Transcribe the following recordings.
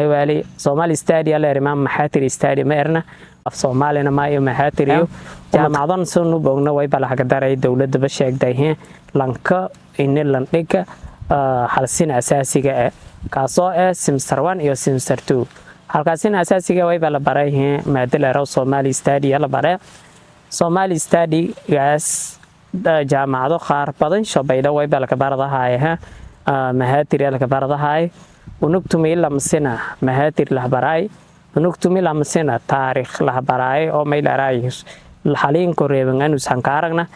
Maywaali Somali Study la erima, Maxaatiri Study ma erna, af Soomaalina ma iyo Maxaatiriyo. Jaamacadan soo bogna way balahagadaray, dowladaba sheegday lanka ini landhiga halsin asaasiga ah, kaasoo ah semester 1 iyo semester 2. Halkaasina asaasiga wayba la baray maado leero Somali Study la baray. Somali Studygaas jaamacado qaar badan shabaydha wayba laka baradahay Mahaatiri laka baradahay. Unugtumi lamasina Mahaatir lahbaraay, unugtumi lamasina taariikh lahbaraay oo maylaraay xaliinko reeban anus hankaaragna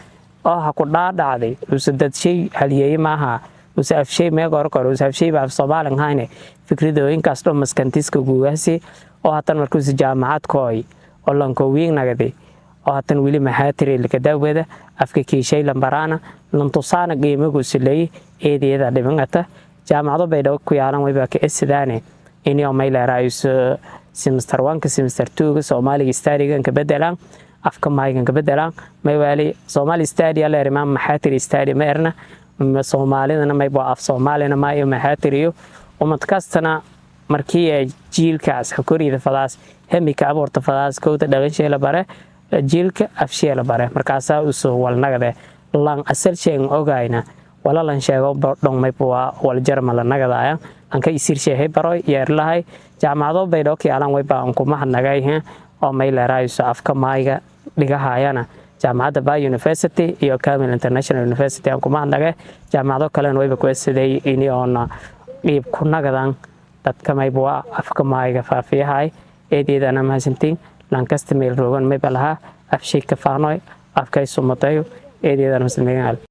oo ha ku dhaadhacday usa dadshay halyeeye maaha, usa afshay meegorkor, usa afshay ba af Soomaalin hayne. Fikradooyinkaas dho maskantiska guugaasi oo hatan markuusa jaamacadkooy oo lankowiin nagadi oo hatan weli Maxaatiri lakadaawada afka kiishay lambaraana lantusaana qiimaguusa leey eediyada dhibangata. Jaamacado Baydhabo ku yaalan wayba ka esidaane inio mayleeraayus semester 1-ka, semester 2-ga Soomaaliga studygan ka bedelaan, afka maaygan ka bedelaan. Maywaali Somali Study la erima, Maxaatiri Study ma erna, Soomaalidana maybo af Soomaalina ma iyo Maxaatiriyo. Ummad kastana markii ay jiilkaas hakorida fadaas, hemika abuurta fadaas, kowda dhaqansheela bare, jiilka afsheela bare, markaasaa usoo walnagade lan asal sheegan ogayna walalan sheego dhong maybo wal jarma la nagadaya anka isir sheehay baroy yeerlahay. Jaamacado Baydhabo ka yaalan wayba an kuma hadnagay oo mayleeraayso afka maayga dhigahayana jaamacadda Bay University iyo Camil International University aan kuma hadnagay. Jaamacado kalena wayba ku esiday ini oona dhiib ku nagadan dadka mayba afka maayga faafiyahay. Eedeedana mahadsantiin. Lankasta meel roogan mayba lahaa afshay ka faanoy, afkay sumadayo. Eedeedana mahadsantiin.